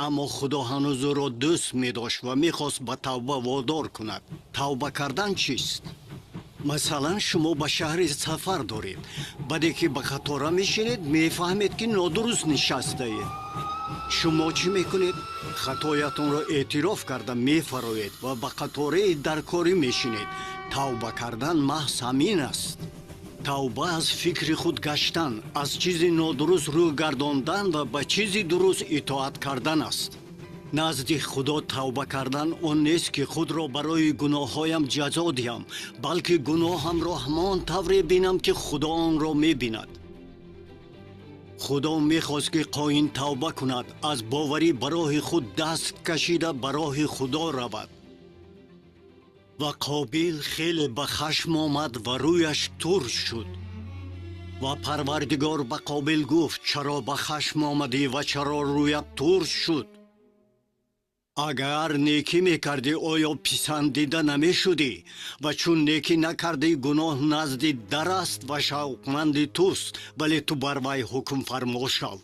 Аммо Худо ҳанӯз ӯро дӯст медошт ва мехост ба тавба водор кунад. Тавба кардан чист? Масалан, шумо ба шаҳри сафар доред. Баъде ки ба қатора мешинед, мефаҳмед, ки нодуруст нишастаед. Шумо чӣ мекунед? Хатоятонро эътироф карда мефароед ва ба қатораи даркорӣ мешинед. Тавба кардан маҳз ҳамин аст. Тавба аз фикри худ гаштан, аз чизи нодуруст рӯ гардондан ва ба чизи дуруст итоат кардан аст. Назди Худо тавба кардан он нест, ки худро барои гуноҳҳоям ҷазо диҳам, балки гуноҳамро ҳамон тавре бинам, ки Худо онро мебинад. Худо мехост, ки Қоин тавба кунад, аз боварӣ ба роҳи худ даст кашида ба роҳи Худо равад. Ва Қобил хеле ба хашм омад ва рӯяш турш шуд. Ва Парвардигор ба Қобил гуфт: чаро ба хашм омадӣ ва чаро рӯят турш шуд? Агар некӣ мекардӣ, оё писандида намешудӣ? Ва чун некӣ накардӣ, гуноҳ назди дар аст ва шавқманди туст, вале ту бар вай ҳукмфармо шав.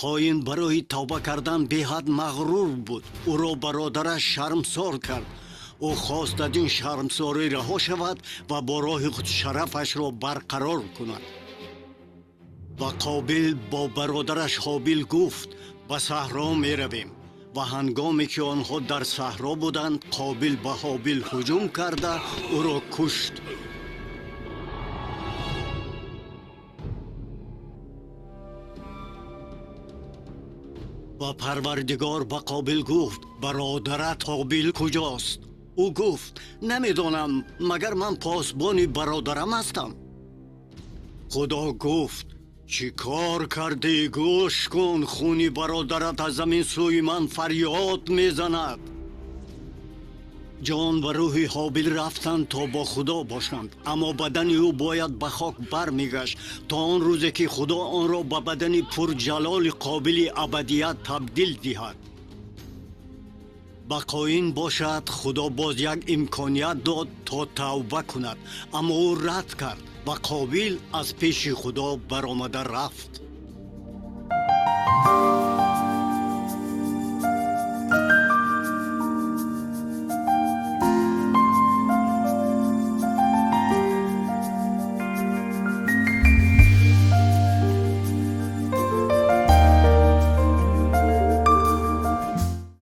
Қоин барои тавба кардан беҳад мағрур буд. Ӯро бародараш шармсор кард. Ӯ хост аз ин шармсорӣ раҳо шавад ва бо роҳи худ шарафашро барқарор кунад. Ва Қобил бо бародараш Ҳобил гуфт: ба саҳро меравем. Ва ҳангоме ки онҳо дар саҳро буданд, Қобил ба Ҳобил ҳуҷум карда ӯро кушт. Ва Парвардигор ба Қобил гуфт: бародарат Ҳобил куҷост? Ӯ гуфт: намедонам, магар ман посбони бародарам ҳастам? Худо гуфт: чӣ кор кардӣ? Гӯш кун, хуни бародарат аз замин сӯи ман фарёд мезанад. Ҷон ва рӯҳи Ҳобил рафтанд то бо Худо бошанд, аммо бадани ӯ бояд ба хок бармегашт то он рӯзе ки Худо онро ба бадани пурҷалоли қобили абадият табдил диҳад. Ба Қоин бошад, Худо боз як имконият дод то тавба кунад, аммо ӯ рад кард ва Қобил аз пеши Худо баромада рафт.